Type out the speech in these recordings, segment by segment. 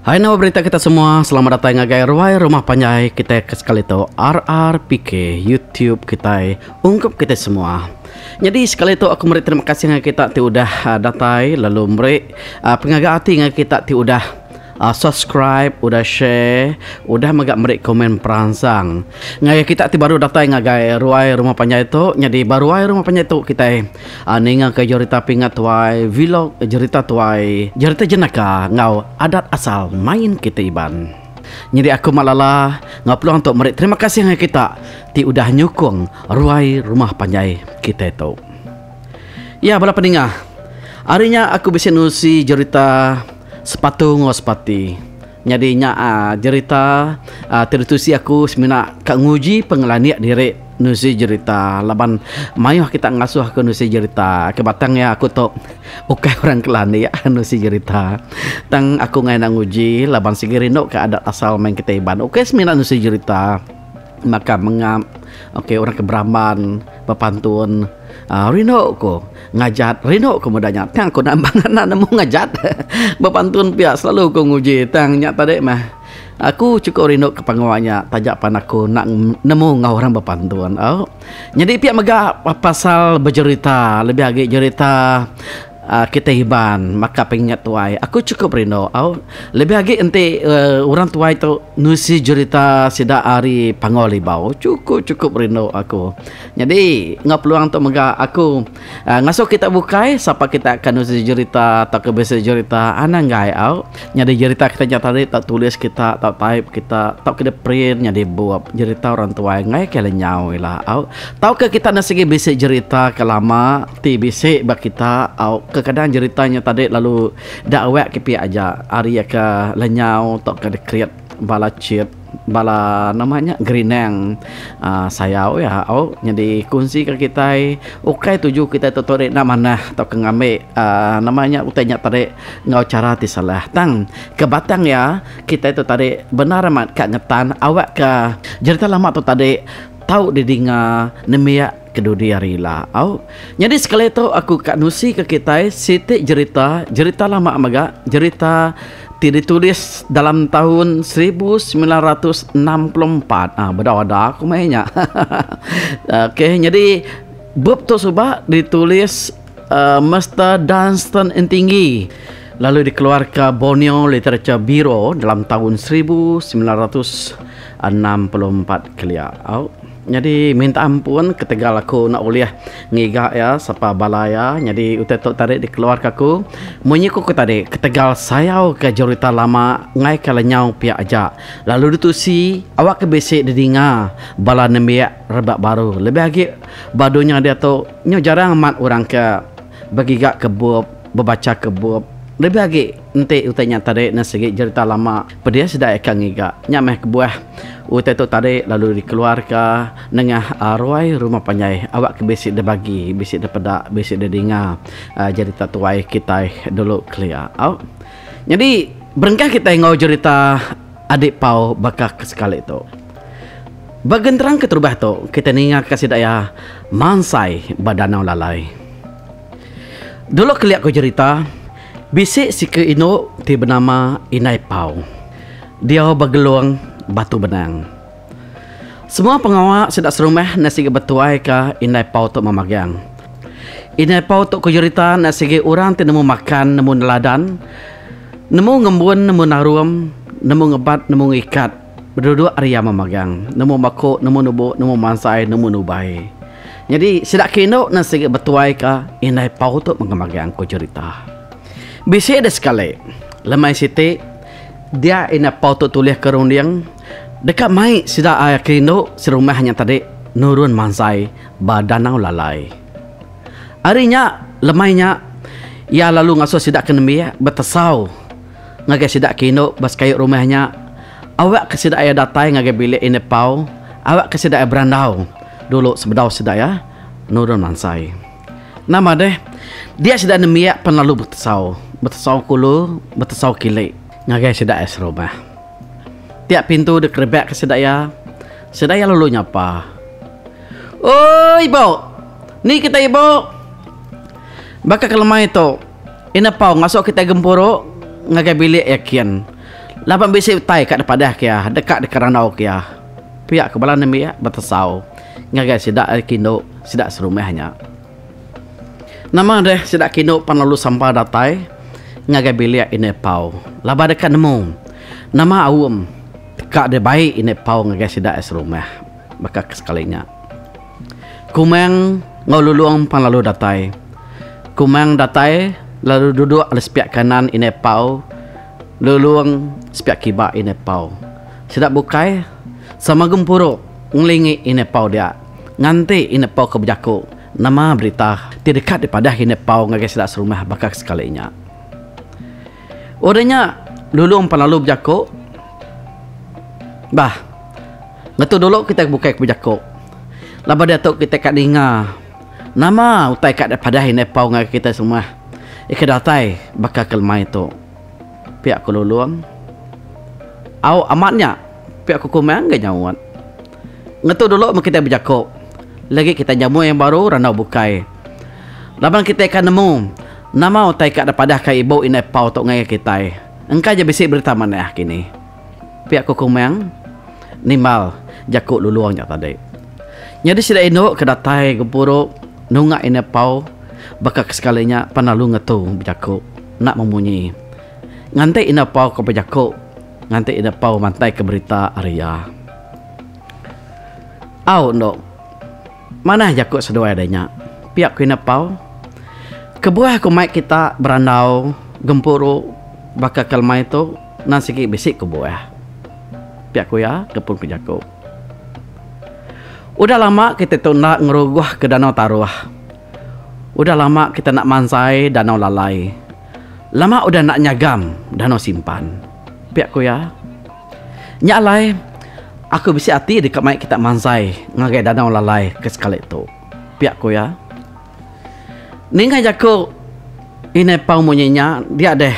Hai nama berita kita semua selamat datai ngagai ruai rumah panjai kitai ke sekali tu RRPK YouTube kitai ungkup kitai semua. Nyadi sekali tu aku meri terima kasih ngagai kita ti udah datai lalu meri pengaga ati ngagai kita ti udah Subscribe, udah share, udah mega meri komen peransang. Ngagai kita ti baru datai ngagai ruai rumah panjai tu, nyadi ba ruai rumah panjai tu kitai ninga ke jerita pingat tuai, vlog jerita tuai, jerita jenaka enggau adat asal main kitai Iban. Nyadi aku Malala enggau peluang tu meri terima kasih ngagai kita ti udah nyukung ruai rumah panjai kitai tu. Ya bala peninga, ari nya aku bisi nusi jerita Sepatu enggau Sepati. Nyadi nya jerita ti ditusi aku semina ka nguji pengelandik diri nusi jerita laban mayuh kita ngasuh aku nusi jerita ke batang iya aku tu ukai orang ke landik nusi jerita. Tang aku ngagai enda nguji laban sigi rindu ka adat asal main kitai Iban ukai semina nusi jerita. Maka mengap ok orang ke beramban bepantun uhh rindu ku ngajat rindu ku meda nya tang ku nambah enda nemu ngajat bepantun pia selalu ku nguji tang nya tadi mah aku chukup rindu ke pengawa nya taja pan aku enda nemu enggau orang bepantun au. Nyadi pia mega pasal bejerita lebih agi jerita. Kitai Iban maka pengingat tuai aku chukup rindu au lebih agi enti orang tuai tu nusi jerita sida ari Panggau Libau chukup chukup rindu aku. Nyadi enggau peluang tu mega aku ngasuh kita bukai sapa kita akan nusi jerita tauka bisi jerita anang enggai au nyadi jerita kita nya tadi tau tulis kita tau type kita tau kena print nyadi bup jerita orang tuai enggai ke lenyau ila au tauka kita enda sigi bisi jerita ke lama. Ti bisi ba kita au kekadang jerita nya tadi lalu da awak ke pia aja ari iya ke lenyau tauka dikrit bala chit bala nama nya gerinang uhh sayau iya au nyadi kunsi ka kitai ukai tuju kitai tu tadi enda manah tauka ngambi uhh nama nya utai nya tadi enggau chara ti salah tang ke batang iya kitai tu tadi bendar amat ka ngetan awak ka jerita lama tu tadi tau didinga nembiak. Ke dudi hari ila au. Nyadi sekali tu aku ka nusi ke kitai siti jerita, jerita lama mega, jerita ti ditulis dalam taun 1964 ah bedau ada aku meh nya. Okey nyadi bup tu suba ditulis uhh Mister Dunstan Entinggi lalu dikeluarka Borneo Literature Bureau dalam taun 1964 kelia au. Nyadi minta ampun ketegal aku enda ulih ngiga iya sapa bala iya nyadi utai tu tadi dikeluarka aku munyi ku ku tadi ketegal sayau ke jerita lama enggai ke lenyau pia aja lalu ditusi awak ke bisi didinga bala nembiak rebak baru lebih agi ba dunya diatu nyu jarang amat orang ke begiga ke bup bebacha ke bup lebih agi enti utai nya tadi ne sigi jerita lama pedis sida ika ngiga nya meh kebuah utai tu tadi lalu dikeluarka nengah ruai rumah panjai awak ke bisi dibagi bisi dipeda bisi didinga jerita tuai kitai dulu kelia au. Nyadi berengkah kitai enggau jerita Adik Pau baka ke sekali tu. Ba genterang keterubah tu kitai ninga ka sida iya mansai ba Danau Lalai. Dulu kelia ku jerita, bisi siku indu ti benama Indai Pau. Diau ba Gelong, Batu Benang. Semua pengawa sida serumah enda sigi betuaika Indai Pau tu memagang. Indai Pau tu ku jerita enda sigi orang ti nemu makan nemu neladan, nemu ngembun nemu narum, nemu ngebat nemu ngikat beduduk ari iya memagang, nemu maku nemu nubu nemu mansai nemu nubai. Nyadi sida ke indu ne sigi betuai ka indai pau tu mega magang ku jerita. Bisi deh sekali lemai siti dia indai pau tu tulih ke runding deka mai sida ke indu serumah nya tadi nurun mansai ba Danau Lalai. Ari nya lemai nya iya lalu ngasuh sida ke nembiak betesau ngagai sida ke indu ba sekayu rumah nya awak ke sida iya datai ngagai bilik indai pau awak ke sida iya berandau. Dulu sebedau sida iya nurun mansai. Nama deh, dia sida nembiak pan lalu betesau, betesau kulu, betesau kili ngagai sida iya serumah. Tiap pintu dikerebekka sida iya, sida iya lalu nyapa. Oi ibu! Ni kitai ibu? Baka ke lemai tu, Ina Pau ngasuh kitai gempuru ngagai bilik iya kin. Laban bisi utai ka dipadah ke iya deka dikerandau ke iya. Pia ke bala nembiak betesau ngagai sida ari ke indu sida serumah nya. Nama deh sida ke indu pan lalu sampal datai ngagai bilik Indai Pau laban deka nemu nama aum ka dibai Indai Pau ngagai sida ari serumah baka ke sekali nya. Kumang enggau Lulong pan lalu datai. Kumang datai lalu duduk ari sepiak kanan Indai Pau, Lulong sepiak kiba Indai Pau. Sida bukai sama gempuru ngelingi Indai Pau dia nganti Indai Pau ke bejaku nama berita ti deka dipadah Indai Pau ngagai sida serumah baka ke sekali nya. Udah nya Lulong pan lalu bejaku, Bah, ngetu dulu kitai bukai ke bejaku. Laban diatu kitai ka ninga nama utai ka dipadah indai Pau ngagai kitai semua ika datai baka ke lemai tu. Pia ku Lulong. Au amat nya, pia ku Kumang ga nyaut. Ngetu dulu meh kitai bejaku. Lagi kitai nyambung yang baru randau bukai. Laban kitai ka nemu nama utai ka dipadah ka ibu indai Pau tu ngagai kitai. Engka ja bisi berita manah kini. Pia ku Kumang nimbal jaku Lulong nya tadi. Nyadi sida indu ke datai gempuru nunga Indai Pau baka ke sekali nya pan lalu ngetu bejaku enda memunyi. Nganti Indai Pau ke bejaku nganti Indai Pau mantai ke berita ari iya. Au endo. Manah jaku seduai deh nya. Pia ku Indai Pau. Kebuah aku mai kita berandau gempuru baka ke lemai tu Endang sigi bisi kebuah. Pia ku iya ke pun pejaku. Udah lama kita tu enda ngeruguh ke danau taruh. Udah lama kita enda mansai danau lalai. Lama udah enda nyagam danau simpan. Pia ku iya. Nya alai aku bisi ati deka mai kita mansai ngagai danau lalai ke sekali tu. Pia ku iya. Ninga jaku Indai Pau munyi nya dia deh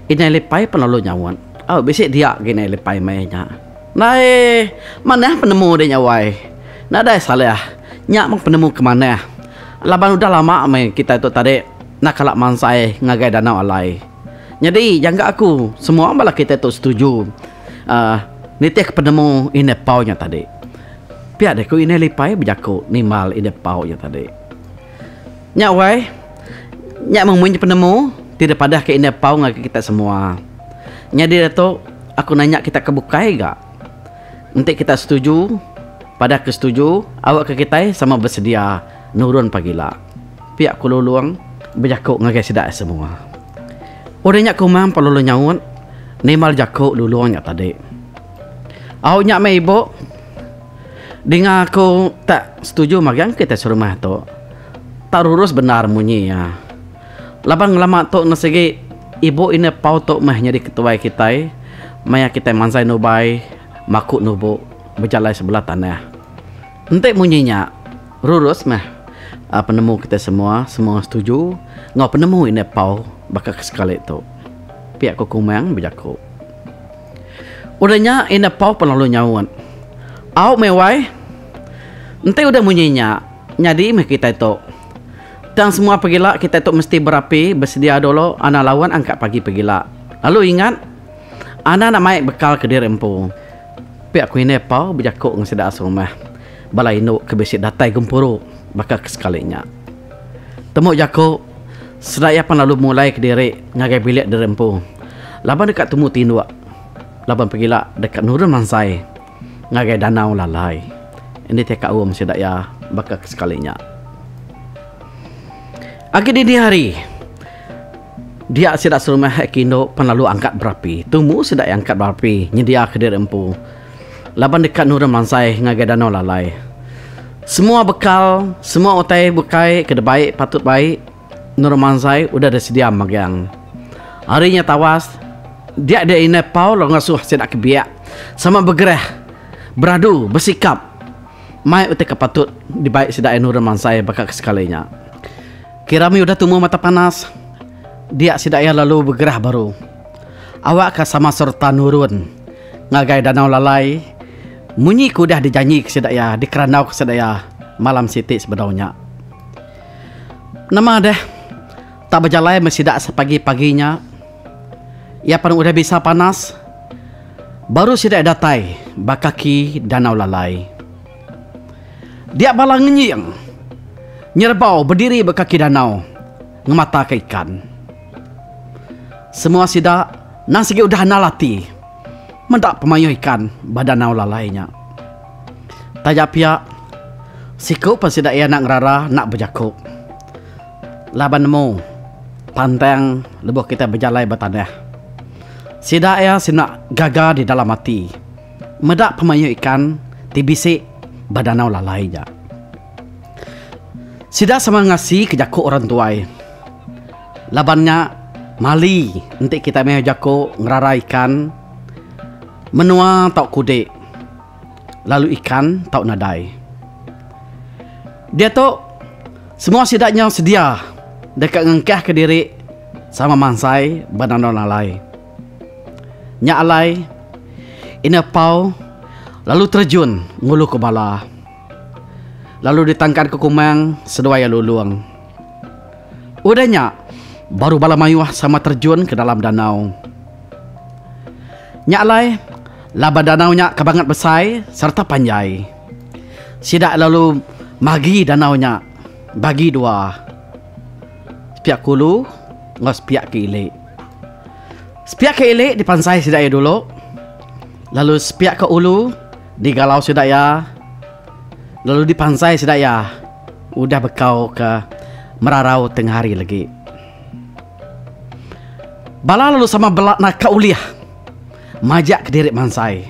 Indai Lipai pun lalu nyaut. Au bisi dia agi Indai Lipai meh nya. Ndai manah penemu deh nya wai. Nadai salah nya meh penemu ke manah laban udah lama meh kitai tu tadi enda kala mansai ngagai danau alai. Nyadi jangka aku semua bala kitai tu setuju uhh nitih ke penemu Indai Pau nya tadi. Pia deh ku Indai Lipai bejaku nimbal Indai Pau nya tadi. Nya wai, nya meh munyi penemu ti dipadah ke Indai Pau ngagai kita semua. Nyadi diatu aku nanya kita ke bukai ga. Enti kita setuju, padah ke setuju awakka kitai sama besedia nurun pagila. Pia ku Lulong bejaku ngagai sida semua. Udah nya Kumang pan lalu nyaut nimbal jaku Lulong nya tadi. Au nya meh ibu. Dinga aku tak setuju magang kitai serumah tu. Tak rurus bendar munyi iya. Laban ngelama tu ne sigi ibu ine pau tu meh nyadi ketuai kitai maya kitai mansai nubai maku nubu bejalai sebelah tanah. Enti munyi nya rurus meh penemu kitai semua, semua setuju enggau penemu ine pau baka ke sekali tu. Pia ku Kumang bejaku. Udah nya Indai Pau pun lalu nyaut. Au meh wai. Enti udah munyi nya, nyadi meh kitai tu. Tang semua pegila kitai tu mesti berapi besedia dulu anang laun angkat pagi pegila. Lalu ingat, anang enda mai bekal kediri empu. Pia ku Indai Pau bejaku enggau sida serumah bala indu ke bisi datai gempuru baka ke sekali nya. Tembu jaku, sida iya pan lalu mulai kediri ngagai bilik diri empu laban deka tumu tinduk laban pegila deka nurun mansai ngagai danau lalai. Nitihka aum sida iya baka ke sekali nya. Agi dini hari, dia sida serumah ke indu pan lalu angkat berapi. Tumu sida iya angkat berapi nyediaka diri empu laban deka nurun mansai ngagai danau lalai. Semua bekal, semua utai bukai ke dibai patut bai nurun mansai udah disedia magang. Ari nya tawas, dia dia indai Paul lalu ngasuh sida ke biak sama begerah, beradu, besikap mai utai ke patut dibai sida iya nurun mansai baka ke sekali nya. Kira mih udah tumu mata panas, dia sida iya lalu begerah baru. Awakka sama sereta nurun ngagai Danau Lalai munyi ke udah dijanjika sida iya, dikerandauka sida iya malam siti sebedau nya. Nama deh, tak bejalai meh sida sepagi-pagi nya. Iya pan udah bisa panas. Baru sida datai ba kaki Danau Lalai. Dia bala ngenying nyerebau bediri ba kaki danau ngemataka ikan. Semua sida nang sigi udah nal ati meda pemayuh ikan ba Danau Lalai nya. Taja pia, siku pan sida iya enda ngerara enda bejaku laban nemu pantang lebuh kitai bejalai ba tanah. Sida iya sina gaga di dalam ati meda pemayuh ikan ti bisi ba Danau Lalai nya. Sida sama ngasi ke jaku orang tuai laban nya mali enti kitai mayuh jaku ngerara ikan menua tau kudi. Lalu ikan tau nadai. Diatu, semua sida nyau sedia deka ngengkahka diri sama mansai ba danau lalai. Nya alai, Ine Pau lalu terejun nguluka bala. Lalu ditangkanka Kumang seduai iya Lulung. Udah nya, baru bala mayuh sama terejun ke dalam danau. Nya alai, laban danau nya ke bangat besai sereta panjai, sida lalu magi danau nya bagi dua, sepiak ke ulu enggau sepiak ke ili. Sepiak ke ili dipansai sida iya dulu, lalu sepiak ke ulu digalau sida iya lalu dipansai sida iya udah bekau ke merarau tengah hari legi. Bala lalu sama bela naka ulih majak kediri mansai.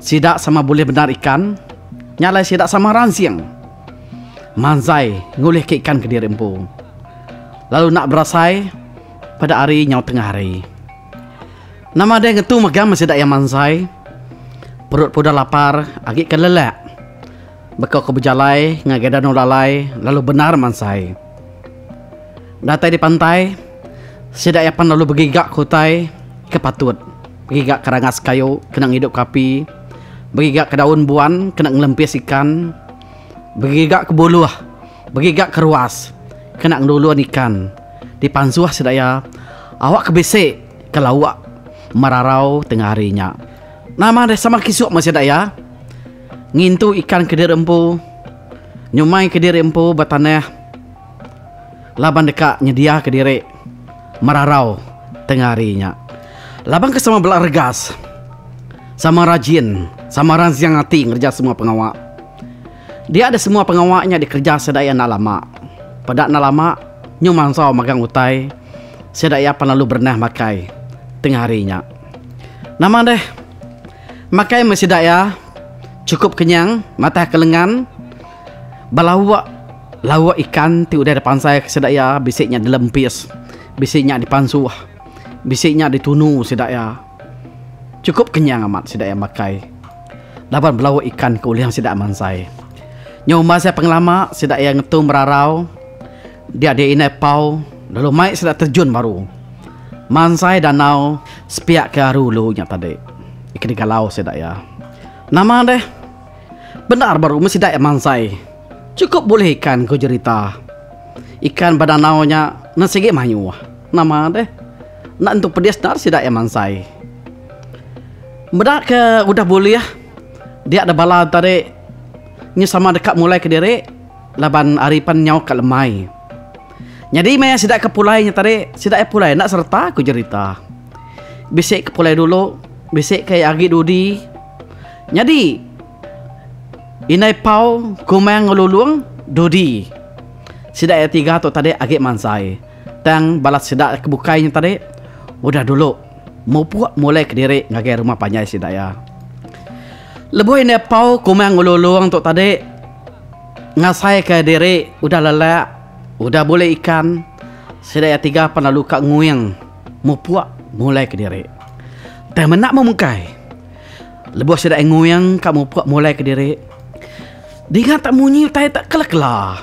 Sida sama bulih bendar ikan, nya alai sida sama ransing mansai ngulihka ikan kediri empu. Lalu enda berasai peda hari nyau tengah hari. Nama deh ngetu mega meh sida iya mansai. Perut pun udah lapar agi ke lelak. Baka ke bejalai ngagai Danau Lalai lalu bendar mansai. Datai di pantai, sida iya pan lalu begiga ke utai ke patut. Begiga ke rangas kayu kena ngidupka api, begiga ke daun buan kena ngelempis ikan, begiga ke buluh, begiga ke ruas kena ngelulun ikan dipansuh sida iya awak ke bisi ke lauk merarau tengah hari nya. Nama deh sama kisuk meh sida iya. Ngintu ikan kediri empu, nyumai kediri empu ba tanah laban deka nyediaka diri merarau tengah hari nya. Laban ke sama bela regas, sama rajin, sama ransing ati ngereja semua pengawa. Dia deh semua pengawa nya dikereja sida iya enda lama. Peda enda lama, nyu mansau magang utai, sida iya pan lalu berenah makai tengah hari nya. Nama deh. Makai meh sida iya chukup kenyang matah ke lengan belauk lauk ikan ti udah dipansai ke sida iya bisi nya dilempis bisi nya dipansuh bisi nya ditunu sida iya chukup kenyang amat sida iya makai laban belauk ikan ke ulih sida mansai. Nyau umbas iya pengelama sida iya ngetu merarau dia dia indai pau lalu mai sida terjun baru. Mansai danau sepiak ke aru ulu nya tadi. Ika digalau sida iya. Nama deh. Bendar baru meh sida iya mansai. Chukup bulih ikan ku jerita. Ikan ba danau nya enda sigi mayuh. Nama deh. Enda entu pedis endar sida iya mansai. Meda ke udah bulih dia da bala tadi nyu sama deka mulai kediri. Laban hari pan nyau ka lemai. Nyadi maya sida ke pulai nya tadi, sida iya pulai enda sereta ku jerita. Bisi ke pulai dulu, bisi ke agi dudi. Nyadi Indai Pau, Kumang enggau Lulong dudi. Sida iya tiga tu tadi agi mansai. Tang bala sida ke bukai nya tadi udah dulu mupuk mulai kediri ngagai rumah panjai sida iya. Lebuh Indai Pau, Kumang enggau Lulong tu tadi Ngasaika diri udah lelak, udah bulih ikan, sida iya tiga pan lalu ka nguing mupuk mulai kediri. Tang menda memukai. Lebuh sida iya nguing ka mupuk mulai kediri, dinga tak munyi utai tak kela-kela.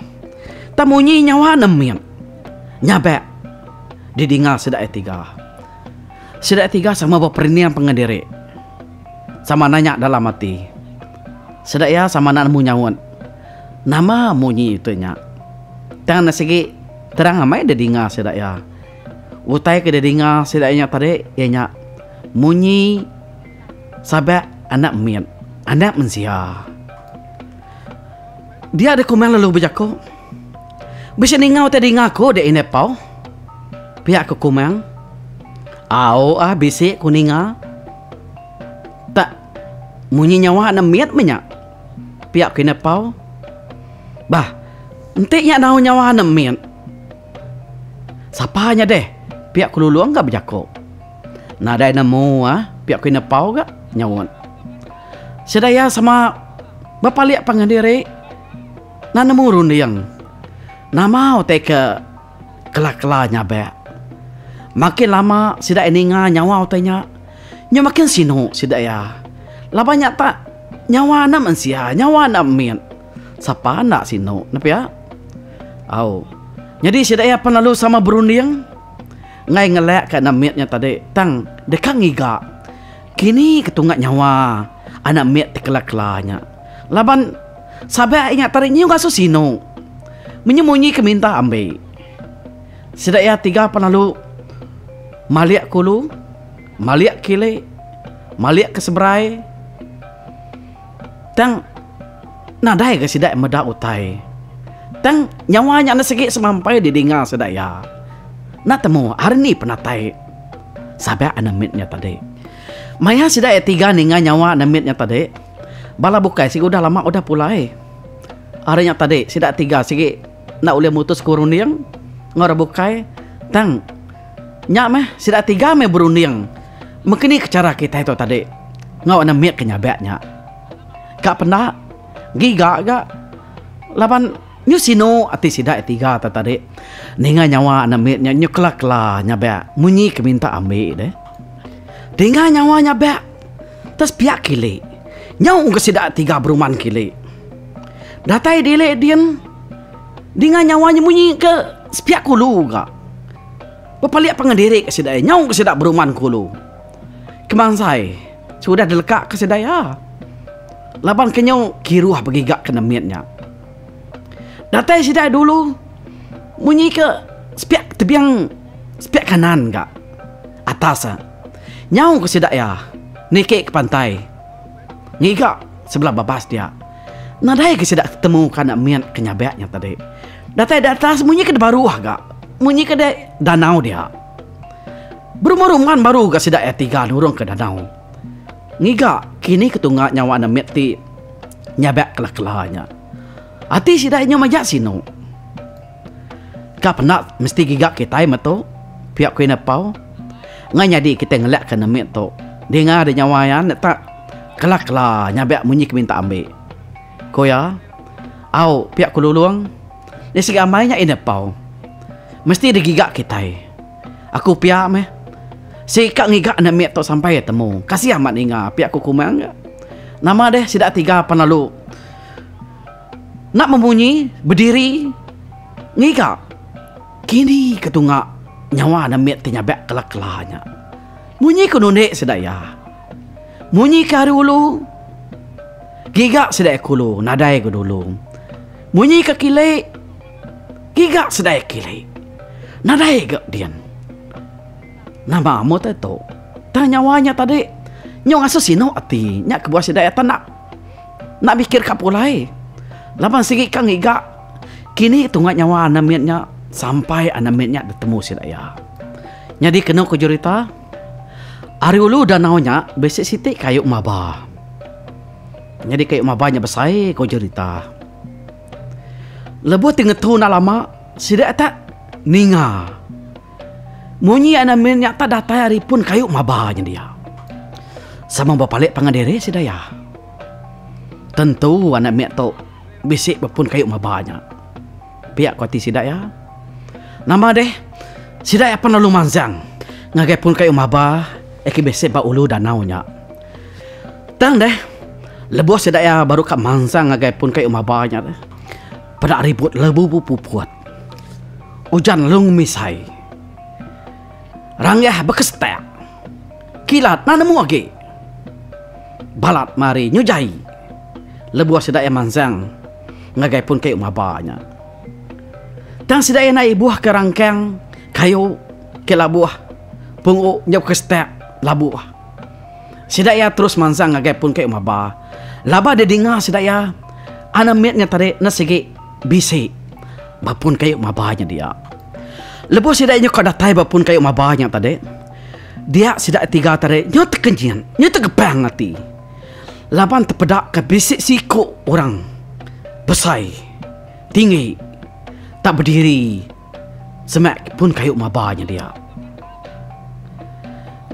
Tak munyi nyawa ne mit. Nyabak didinga sida iya tiga. Sida iya tiga sama beperining pangan diri. Sama nanya dalam ati. Sida iya sama enda nemu nyaut. Nama munyi utai nya? Tang ne sigi terang amai didinga sida iya. Utai ke didinga sida iya nya tadi iya nya. Munyi sabak anak mit, anak mensia. Dia deh Kumang lalu bejaku. Bisi ninga utai dinga aku deh indai pau. Pia ku Kumang. Au ah bisi ku ninga. Tak munyi nyawa anak mit meh nya. Pia ku indai pau. Bah enti nya nau nyawa anak mit. Sapa nya deh pia ku Lulong ga bejaku. Nadai nemu ah pia ku indai pau ga nyaut. Sida iya sama bepalik pangan diri enda nemu runding nama utai ke kela-kela nyabak. Makin lama sida iya ninga nyawa utai nya, nya makin sinu sida iya laban nya tak nyawa enda mensia, nyawa enda mit. Sapa enda sinu ne pia. Au. Nyadi sida iya pan lalu sama berunding enggai ngelak ka enda mit nya tadi tang deka ngiga. Kini ke tunga nyawa anak mit ti kela-kela nya. Laban sabak inya tadi nyu ngasu sinu. Menyu munyi ke minta ambi. Sida iya tiga pan lalu malik ke ulu, malik kili, malik ke seberai. Tang nadai ga sida meda utai. Tang nyawa nya enda sigi semampai didinga sida iya. Enda temu ari ni penatai. Sabak anak mit nya tadi. Maya sida iya tiga ninga nyawa anak mit nya tadi, bala bukai sigi udah lama udah pulai. Ari nya tadi sida tiga sigi enda ulih mutus ku runding enggau orang bukai tang nya meh sida tiga meh berunding mengkeni ke chara kitai tu tadi enggau anak mit ke nyabak nya. Ka penda giga ga laban. Nyu sinu ati sida iya tiga te tadi ninga nyawa anak mit nya nyu kela-kela nyabak munyi ke minta ambi deh. Dinga nyawa nyabak te sepiak kili nyau ke sida tiga beruman kili. Datai dili din dinga nyawa nya munyi ke sepiak kulu ga. Bepalik pangan diri ke sida iya nyau ke sida beruman kulu. Kemansai sudah dileka ke sida iya laban ke nyau kiruh begiga ke anak mit nya. Datai sida dulu munyi ke sepiak tebing sepiak kanan ga atas nyau ke sida iya niki ke pantai ngiga sebelah babas dia nadai ke sida tetemu ke anak mit ke nyabak nya tadi. Datai da atas munyi ke baruh ga munyi ke danau dia. Berumban-rumban baru ga sida iya tiga nurung ke danau ngiga kini ke tunga nyawa anak mit ti nyabak kela-kela nya. Ati sida inya majak sinu. Ka penda mesti giga kitai metu pia ku Ina Pau. Ngai nyadi kitai ngelak ka nemik tu. Dinga da nyawa iya enda tak kela-kela nyabak munyi ke minta ambi. Ku iya, Au pia ku Lulong, nya sigi amai nya Ina Pau. Mesti digiga kitai. Aku pia meh. Sigi ka ngiga nemik tu sampai iya temu. Kasih amat ninga pia ku Kumang ga. Nama deh sida tiga pan lalu. Enda memunyi bediri ngiga kini ke tunga nyawa anak mit ti nyabak kela-kela nya. Munyi ke nundi sida iya. Munyi ke ari ulu giga sida iya ke ulu nadai ga dulu. Munyi ke kili giga sida iya kili nadai ga din. Nama amu te tu tang nyawa nya tadi nyau ngasuh sinu ati nya kebuah sida iya tak enda. Enda mikir ka pulai. Laban sigi ka ngiga kini tunga nyawa anak mit nya sampai anak mit nya ditemu sida iya. Nyadi kenu ku jerita, ari ulu danau nya bisi siti kayu maba. Nyadi kayu maba nya besai ku jerita. Lebuh ti ngetu enda lama sida tak ninga munyi anak mit nya tak datai ari pun kayu maba nya dia. Sama bepalik pangan diri sida iya. Tentu anak mit tu bisi bepun kayu maba nya. Pia ku ati sida iya. Nama deh, sida iya pan lalu mansang ngagai pun kayu maba ke bisi ba ulu danau nya. Tang deh, lebuh sida iya baru ka mansang ngagai pun kayu maba nya deh, peda ribut lebu puput. Ujan lalu ngemisai. Ranggah bekesetak. Kilat enda nemu agi. Balat mari nyu jai lebuh sida iya mansang ngagai pun kayu maba nya. Tang sida iya enda ibuh ke rangkang kayu ke labuh pungu nyau ke setak labuh. Sida iya terus mansang ngagai pun kayu maba. Laba didinga sida iya, anak mit nya tadi enda sigi bisi ba pun kayu maba nya dia. Lebuh sida iya nyuka datai ba pun kayu maba nya tadi, dia sida tiga tadi nyau tekenyit, nyau tegepang ati laban tepeda ke bisi siku orang besai tinggi tak bediri semak pun kayu maba nya dia.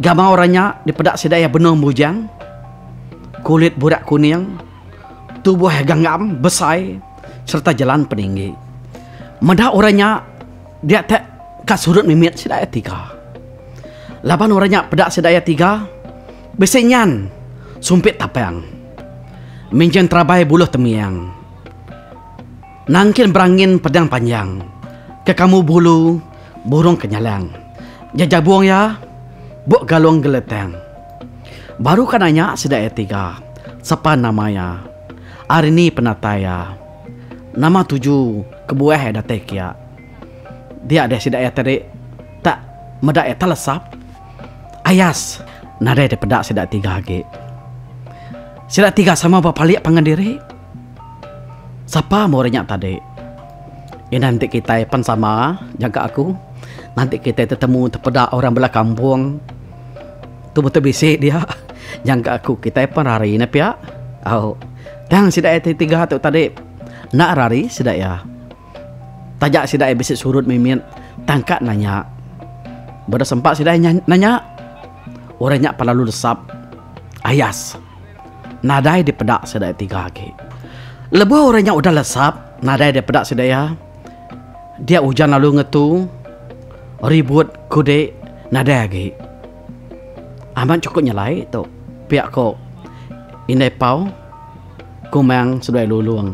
Gamal orang nya dipeda sida iya benung bujang, kulit burak kuning, tubuh iya ganggam besai sereta jelan peninggi. Meda orang nya dia te ka surut mimit sida iya tiga. Laban orang nya peda sida iya tiga bisi nyan sumpit tapang, minjing terabai buluh temiang. Nangkin berangin pedang panjang. Ke kamu bulu burung kenyalang. Jejabung iya buk galung geletang. Baru ka nanya sida iya tiga, sapa nama iya, ari ni penatai iya, nama tuju kebuah iya datai kia. Dia deh sida iya tadi tak meda iya telesap ayas nadai dipeda sida tiga agi. Sida tiga sama bepalik pangan diri. Sapa meh orang nya tadi. Ina enti kitai pan sama jaga aku enti kitai tetemu tepeda orang bala kampung tu betul bisi dia jangka aku kitai pan rari ne pia au tang sida iya ti tiga tu tadi enda rari sida iya taja sida iya bisi surut mimit tang ka nanya beda sempa sida iya nanya orang nya pan lalu lesap ayas. Nadai dipeda sida iya tiga agi. Lebuh orang nya udah lesap, nadai dipeda sida iya. Dia ujan lalu ngetu, ribut kudi nadai agi. Amat chukup nyelai tu, pia ko Indai Pau, Kumang seduai Lulong.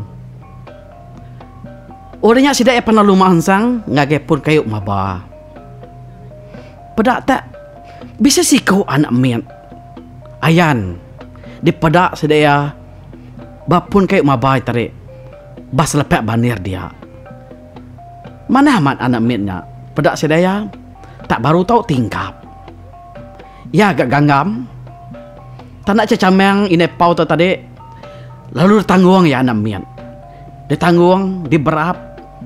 Udah nya sida iya pan lalu mansang ngagai pun kayu maba. Peda tak bisi siku anak mit. Ayan dipeda sida iya ba pun kayu mabai tadi ba selepak bandir dia. Manah amat anak mit nya peda sida iya tak baru tau tingkap. Iya ga ganggam tanda chechamang indai pau tu tadi lalu ditanggung iya anak mit. Ditanggung, diberap,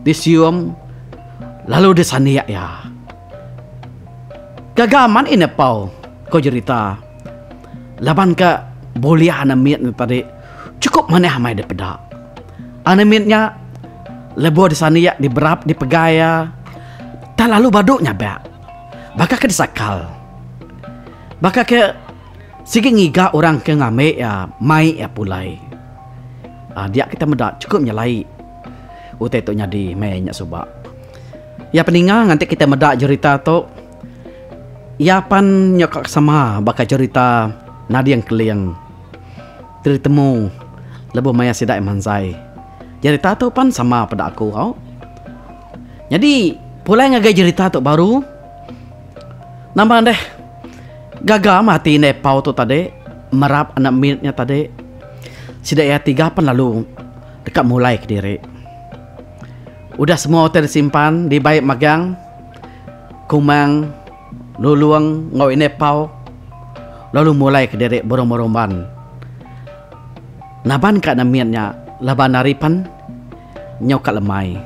disium lalu disandik iya. Gaga amat indai pau. Ko jerita, laban ke bulih anak mit nya tadi chukup manah amai dipeda. Anak mit nya lebuh disandik diberap dipegai iya tak lalu badu nyabak baka ke disakal. Baka ke sigi ngiga orang ke ngambi iya mai iya pulai. Aaa dia kita meda chukup nyelai utai tu nyadi meh nya suba. Iya peninga nganti kita meda jerita tu. Iya pan nyau ka sama baka cherita Nading Keling ti ditemu lebuh maya sida iya manzai. Jerita tu pan sama peda aku au. Nyadi pulai ngagai jerita tu baru nama deh gaga mah ati indai pau tu tadi merap anak mit nya tadi sida iya tiga pan lalu deka mulai kediri. Udah semua utai disimpan dibai magang. Kumang, Lulung enggau Indai Pau lalu mulai kediri berumban-rumban. Naban ka nemit nya laban hari pan nyau ka lemai.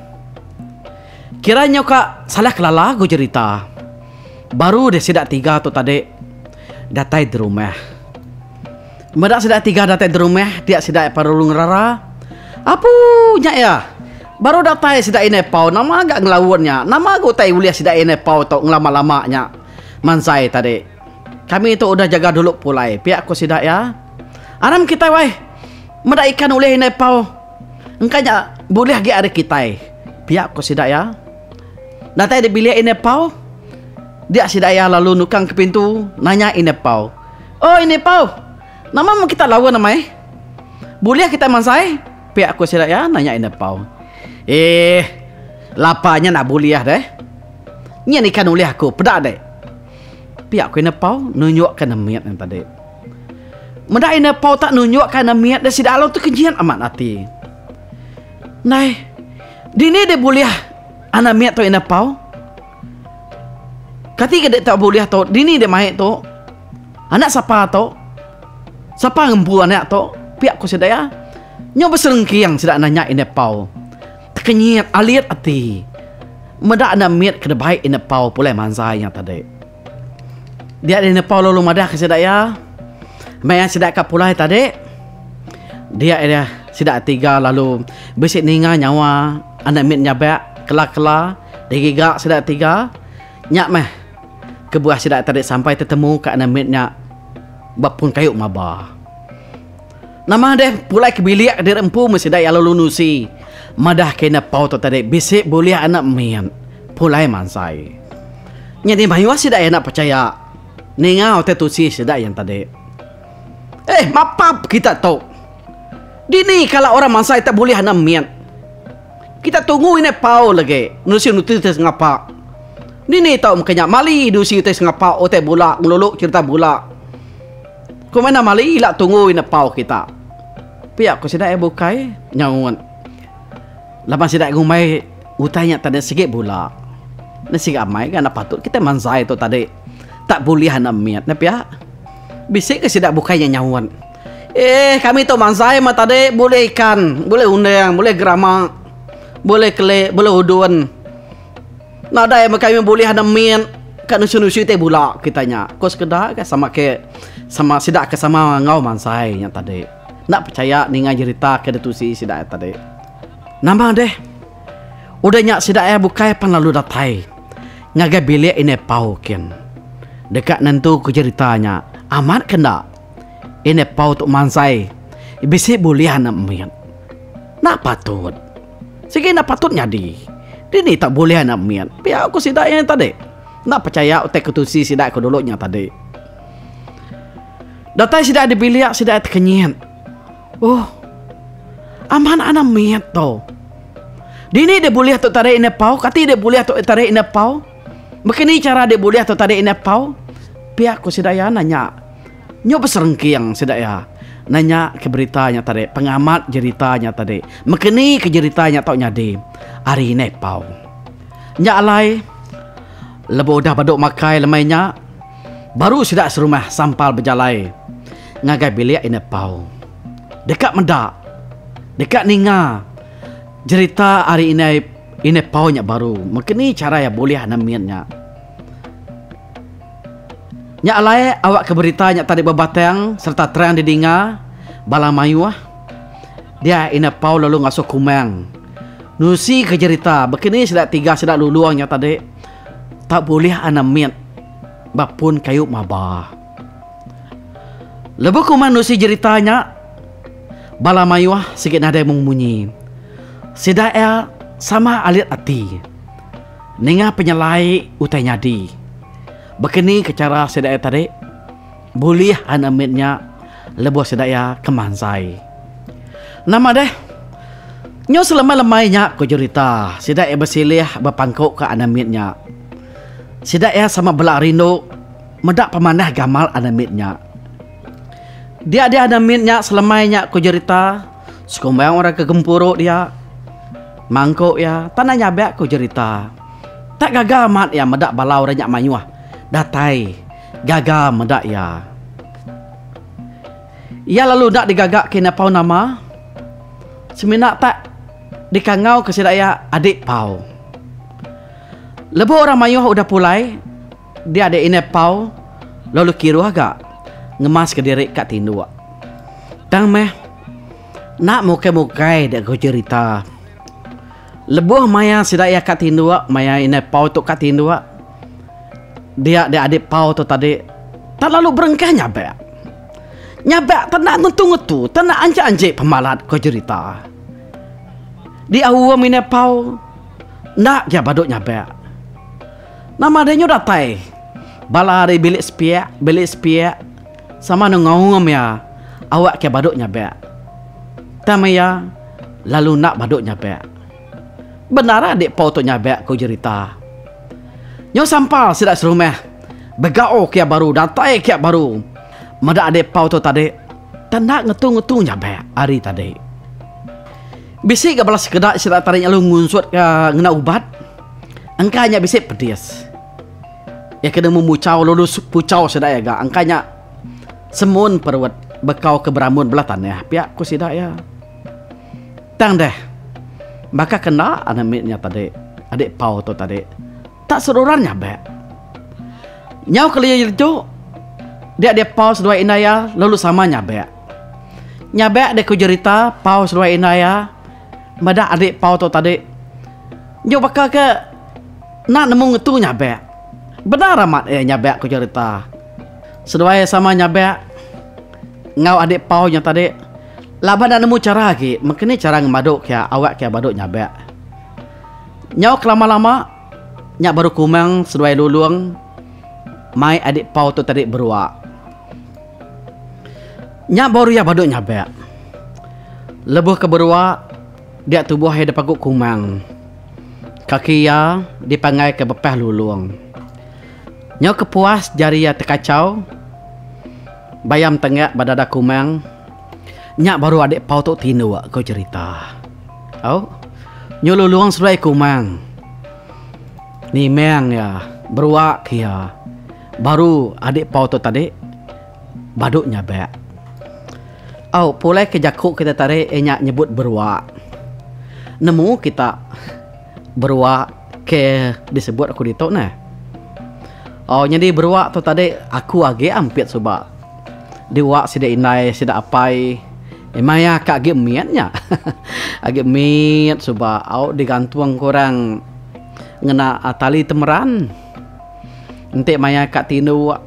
Kira nyau ka salah kelala ku jerita. Baru deh sida tiga tu tadi datai di rumah. Meda sida tiga datai di rumah dia sida perlu ngerara. Apu nya iya. Baru datai sida indai pau nama ga ngelaun nya. Nama ga utai ulih sida indai pau tu ngelama lama nya mansai tadi. Kami tu udah jaga dulu pulai pia ku sida iya. Aram kitai wai meda ikan ulih indai pau engka nya bulih agi ari kitai pia ku sida iya. Datai di bilik indai pau dia sida iya lalu nukang ke pintu nanya indai pau. Oh ini pau. Nama meh kita laun amai? Bulih kita mansai? Pia ku sida iya nanya indai pau. Eh, lapa nya enda bulih deh. Nyin ikan ulih aku peda deh. Pia ku indai pau nunjukka nemit nya tadi. Meda indai pau tak nunjukka nemit deh sida lalu tekenyit amat ati. Ndai, dini deh bulih anak mit tu indai pau? Kati ke dek tau bulih tu dini dek mai tu? Anak sapa tu? Sapa ngempu anak tu? Pia ku sida iya. Nyau beserengking sida nanya Indai Pau. Tekenyit alit ati meda anak mit ke dibai Indai Pau pulai mansai nya tadi. Dia Indai Pau lalu madah ke sida iya maya sida ka pulai tadi dia iya sida tiga lalu bisi ninga nyawa anak mit nyabak kela-kela digiga sida tiga nya meh kebuah sida tadi sampai tetemu ka anak mit nya ba pun kayu maba. Nama deh pulai ke bilik diri empu meh sida iya lalu nusi madah ke ina pau tu tadi bisi bulih anak mit pulai mansai. Nyadi mayuh sida iya enda pechaya ninga utai tusi sida iya tadi. Eh mapap kita tu. Dini kala orang mansai tak bulih anak mit. Kita tunggu ina pau lagi nusi nuti utai sengapa. Dini tau meka nya mali nusi utai sengapa utai bula ngelulu cherita bula. Ku meh nama ali ila tunggu ina pau kita. Pia ku sida iya bukai nyaut. Laban sida ngumbai utai nya tadi sigi bula. Ne sigi amai ga enda patut kitai manzai tu tadi. Tak bulih anak mit ne pia. Bisi ga sida bukai nya nyaut. Eeh kami tu manzai meh tadi bulih ikan, bulih undang, bulih gerama, bulih kelik, bulih udun. Nadai meh kami bulih anak mit ka nusu-nusu ti bula kita nya. Ko sekeda ga sama ke sama sida ke sama enggau mansai nya tadi. Enda pechaya ninga jerita ke ditusi sida iya tadi. Nama deh udah nya sida iya bukai pan lalu datai ngagai bilik indai Pau kin. Deka nentu ke jerita nya amat ke enda indai Pau tu mansai bisi bulih anak mit. Enda patut. Sigi enda patut nyadi. Dini tak bulih anak mit. Pia ku sida iya tadi. Enda pechaya utai ke tusi sida ke dulu nya tadi. Datai sida di bilik sida tekenyit. Oh. Aman anak mit tu. Dini dia bulih tu tadi ina pau? Kati dia bulih tu tadi ina pau? Bekeni chara dia bulih tu tadi ina pau? Pia ku sida iya nanya. Nyu beserengking sida iya nanya ke berita nya tadi, pengamat jerita nya tadi. Mekeni ke jerita nya tau nyadi ari indai Pau. Nya alai lebuh udah badu makai lemai nya baru sida serumah sampal bejalai ngagai bilik indai Pau. Deka meda, deka ninga jerita ari indai indai Pau nya baru mekeni chara iya bulih anak mit nya. Nya alai awakka berita nya tadi bebatang sereta terang didinga bala mayuh, dia Ina Pau lalu ngasuh Kumang nusika jerita bekeni sida tiga sida lulung nya tadi tau bulih anak mit ba pun kayu maba. Lebuh Kumang nusi jerita nya, bala mayuh sigi nadai mung munyi. Sida iya sama alit ati ninga penyelai utai nyadi. Baka ni ke chara sida iya tadi bulih anak mit nya lebuh sida iya ke mansai. Nama deh, nyau selemai-lemai nya ku jerita sida iya besilih bepangku ka anak mit nya. Sida iya sama bela rindu meda pemanah gamal anak mit nya. Dia deh anak mit nya selemai nya ku jerita sekumbang orang ke gempuru dia mangku iya tanah nyabak ku jerita. Tak gaga amat iya meda bala orang nya mayuh datai gaga meda iya. Iya lalu enda digaga ke ina pau nama, semina tak dikangau ke sida iya adik pau. Lebuh orang mayuh udah pulai, dia adik ina pau lalu kiruh ga ngemas kediri ka tinduk. Tang meh enda mukai-mukai dek ku cherita. Lebuh maya sida iya ka tinduk, maya indai Pau tu ka tinduk, dia dek adik Pau tu tadi tak lalu berengkah nyabak. Nyabak tak enda ngetu-ngetu, tak enda anjik-anjik pemalat ko jerita. Diaum indai Pau enda gia badu nyabak. Nama deh nyu datai bala ari bilik sepiak, bilik sepiak sama ne ngaum iya awak ke badu nyabak. Tang meh iya lalu enda badu nyabak. Bendar adik Pau tu nyabak ku jerita. Nyau sampal sida serumah begau kia baru datai kia baru meda adik Pau tu tadi tang enda ngetu-ngetu nyabak ari tadi. Bisi ga bala sekeda sida tadi lalu ngunsut ka ngena ubat engka nya bisi pedis. Iya ke nemu muchau lalu puchau sida iya ga engka nya semun perut. Bekau ke berambun belah tanah pia ku sida iya. Tang deh baka ke enda anak mit nya tadi adik Pau tu tadi tak seruran nyabak. Nyau kelia leju dia dia Pau seduai indai iya lalu sama nyabak. Nyabak deh ku jerita Pau seduai indai iya meda adik Pau tu tadi nyau baka ke enda nemu ngetu nyabak. Bendar amat iya nyabak ku jerita. Seduai sama nyabak enggau adik Pau nya tadi laban enda nemu chara agi mengkeni chara ngemadu kia awak kia badu nyabak. Nyau kelama lama nya baru Kumang seduai Lulong mai adik Pau tu tadi berua. Nya baru iya badu nyabak. Lebuh ke berua dia tubuh iya dipagu Kumang. Kaki iya dipanggai ke bepah Lulong. Nyau kepuas jari iya tekachau, bayam tenggak ba dada Kumang, nya baru adik Pau tu tinduk, ku cherita. Au, nyu lulung seduai Kumang. Nimang iya, beruak ke iya, baru adik Pau tu tadi badu nyabak. Au, pulai ke jaku kita tadi iya nya nyebut beruak. Nemu kita beruak ke disebut aku ditu neh. Oh nyadi beruak tu tadi aku agi ampit suba diwa sida indai sida apai maya ka agi mit nya agi mit suba au digantung ke orang ngena tali temeran enti maya ka tinduk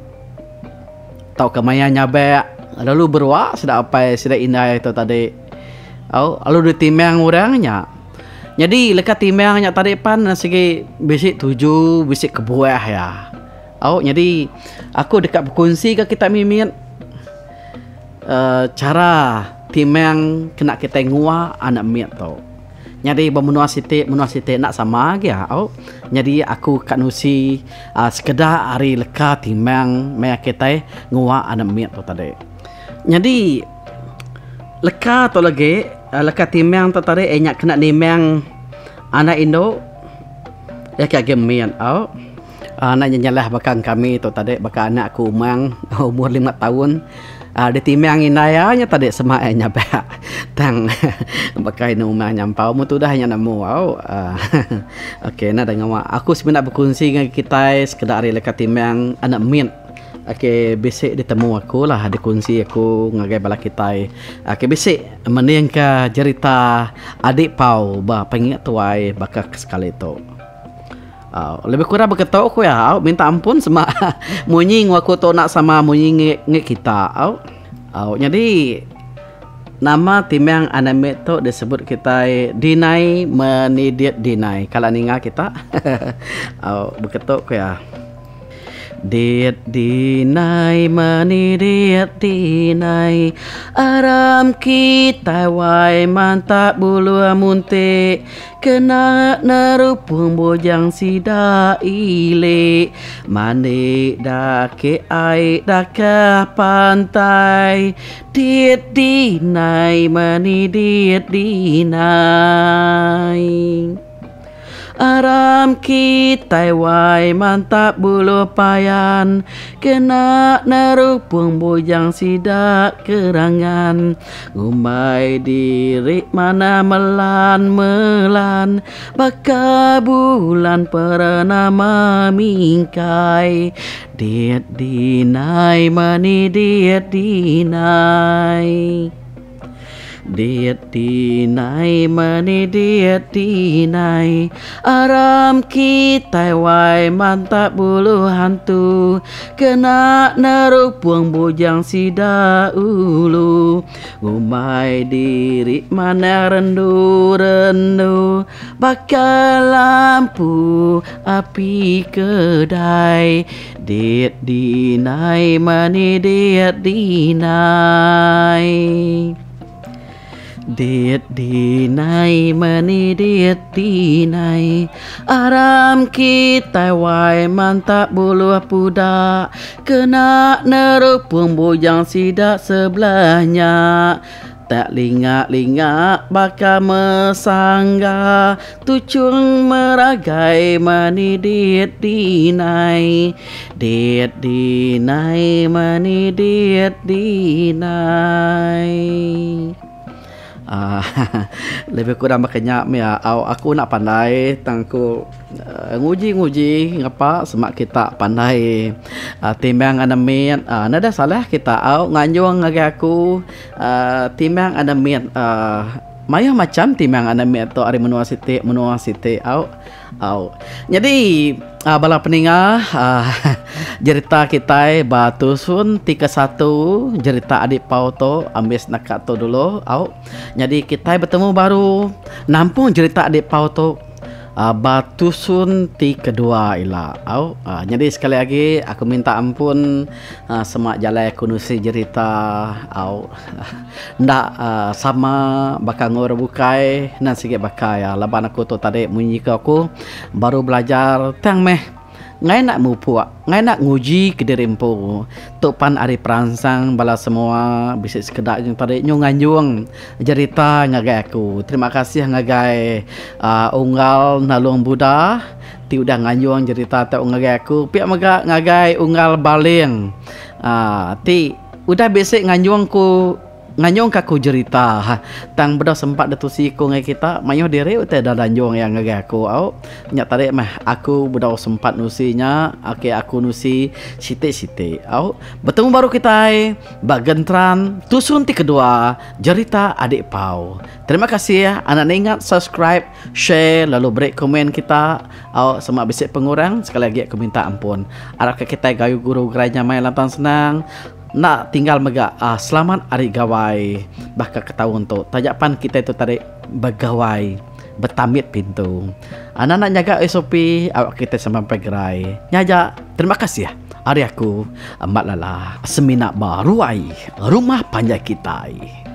tauka maya nyabak lalu beruak sida apai sida indai tu tadi au lalu ditimbang orang nya. Nyadi leka timbang nya tadi pan sigi bisi tuju bisi kebuah iya. Au nyadi aku deka bekunsi ka kita mimit uhh chara timbang kena kitai ngua anak mit tu. Nyadi ba menua siti menua siti enda sama agi au. Nyadi aku ka nusi uhh sekeda ari leka timbang meh kitai ngua anak mit tu tadi. Nyadi leka tu lagi leka timang tu tadi iya nya kena nimang anak indu iya ke agi mit au. Anak nya nyalah baka kami tu tadi baka anak aku umang umur lima taun uhh ditimang indai iya nya tadi sema iya nyabak tang baka inu umang nyampau meh tudah nya nemu au uhh ok enda ngawa aku semina bekunsi ngan kitai sekeda ari leka timang anak mit. Ok bisi ditemu aku lah dikunsi aku ngagai bala kitai. Ok bisi mendingka jerita Adik Pau ba pengingat tuai baka ke sekali tu. Au lebih kurang beketu ku iya au minta ampun sema munyi enggau aku tu enda sama munyi ngi ngi kita au. Au nyadi nama timang anak mit tu disebut kitai Dinai Menidit Dinai. Kala ninga kita au beketu ku iya. Dit dinai mani dit dinai Aram kitai wai mantap buluh muntik Kena nerupung bujang sida ili Mandi daki ai daka pantai Dit dinai mani dit dinai. Aram kitai wai mantap buluh payan Kena nerupung bujang sida kerangan Ngumbai diri manah melan melan Baka bulan perenama mingkai Dit dinai mani dit dinai. Diet dinai meni diet dinai Aram kitai wai mantap bulu hantu Kena nerupung bujang sida ulu Ngumbai diri manah rendu rendu Baka lampu api kedai Diet dinai mani diet dinai. Diet dinai mani diet dinai. Aram kitai wai mantap buluh puda kena nerupung bujang sida sebelah nya. Tak lingak-lingak baka mesangga tuchung meragai menidit dinai dit dinai menidit dinai. Lebih kurang baka nya mih au aku enda pandai tang aku nguji nguji ngapa sema kita pandai timbang anak mit nadai salah kita au nganjung ngagai aku timbang anak mit mayuh macam timbang anak mit tu ari menua siti menua siti au. Au. Nyadi bala peninga jerita kitai ba tusun ti kesatu jerita Adik Pau tu ambis naka tu dulu au. Nyadi kitai betemu baru nampung jerita Adik Pau tu ba tusun ti kedua ila au. Nyadi sekali agi aku minta ampun sema jalai aku nusi jerita au. Enda sama baka enggau orang bukai nan sigi baka iya laban aku tu tadi munyi ko aku baru belajar tang meh ngai enda mupuk ngai enda nguji kediri empu tu pan ari peransang bala semua bisi sekeda nya tadi nyu nganjung jerita ngagai aku terima kasih ngagai uhh unggal Nalong Buda ti udah nganjung jerita tu ngagai aku pia mega ngagai unggal Baling uhh ti. Udah bisi nganjung ku nganjung ka aku jerita tang bedau sempat deh tusi ku ngagai kita mayuh diri utai dah danjung iya ngagai aku au nya tadi meh aku bedau sempat nusi nya ok aku nusi siti siti au betemu baru kitai ba genteran tusun ti kedua jerita adik pau terima kasih anak enda ingat subscribe share lalu beri komen kita au sema bisi pengurang sekali agi aku minta ampun. Arap ka kitai gayu guru gerai nyamai lantang senang enda tinggal mega uhh selamat ari gawai baka ke taun tu taja pan kitai tu tadi begawai betambit pintu. Anak enda nyaga SOP awak kitai semampai gerai. Nya aja terima kasih ari aku Embat Lala semina ba ruai rumah panjai kitai.